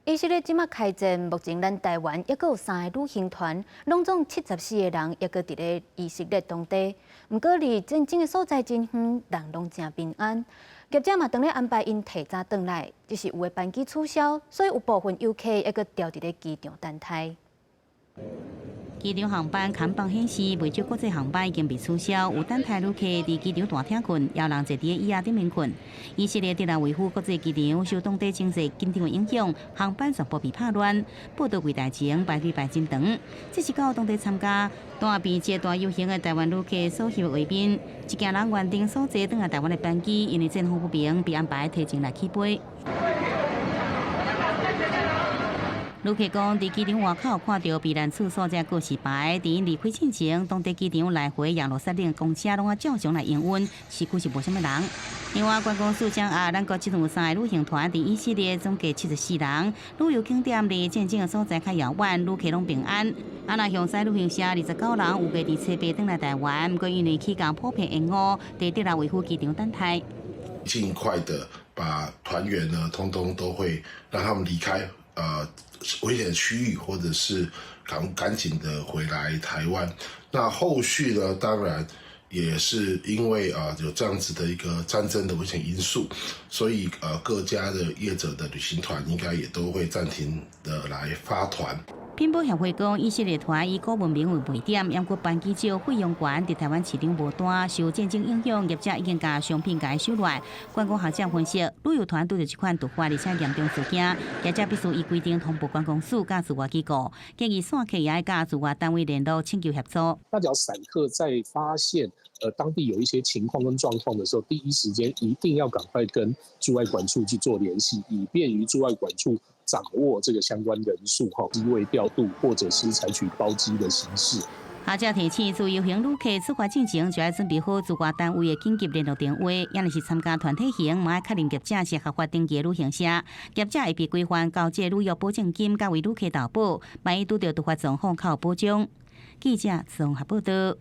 以色列這馬開戰，目前咱台灣猶閣有三个旅行團，攏總74個人，猶閣佇咧以色列當地。毋過離戰爭的所在真遠，人攏誠平安。業者嘛當咧安排𪜶提早轉來，只是有的班機取消，所以有部分遊客猶閣牢佇咧機場等待。機場航班看板顯示，袂少國際航班已經被取消，有等待旅客佇機場大廳睏，也有人坐佇椅仔頂面睏。以色列特拉維夫國際機場受當地情勢緊張的影響，航班全部被拍亂，報到櫃台前排隊排真長。這是到當地參加單邊接大遊行的台灣旅客所翕的畫面。一行人原定所坐轉來台灣的班機，因為戰況不明，被安排提前來起飛。旅客講，佇機場外口看著避難處所這告示牌，佇𪜶離開進前，當地機場來回耶路撒冷公車攏愛照常來營運，市區是無啥物人。另外，觀光署掌握，咱國這陣有三个旅行團佇以色列，總計74人。旅遊景點離戰爭的所在較遙遠，旅客攏平安。啊，若象山旅行社29人預計佇初八轉來台灣，毋過因為起工普遍延誤，佇特拉維夫機場等待。盡快的把團員呢，通通都會讓他們離開危險區域，或者是趕緊的回來台灣。那後續呢，當然也是因為啊有這樣子的一個戰爭的危險因素，所以各家的業者的旅行團應該也都會暫停的來發團。品保協會講，以色列團以古文明為賣點，毋過班機少，費用懸，佇台灣市場無單，受戰爭影響，業者已經共商品共收來。觀光學者分析，旅遊團拄著這款突發而且嚴重事件，業者必須依規定通報觀光署佮駐外機構，建議散客也愛佮駐外單位聯絡，請求協助。那只要散客在發現當地有一些情況跟狀況的時候，第一時間一定要趕快跟駐外館處去做聯繫，以便於駐外館處掌握這個相關人數，哈，機位調度或者是採取包機的形式。學者提醒，自由行旅客出發進前就愛準備好駐外單位的緊急聯絡電話，抑若是參加團體行，嘛愛確認業者是合法登記的旅行社，業者會被規範交這旅遊保證金，佮為旅客投保，萬一拄著突發狀況較有保障。記者綜合報道。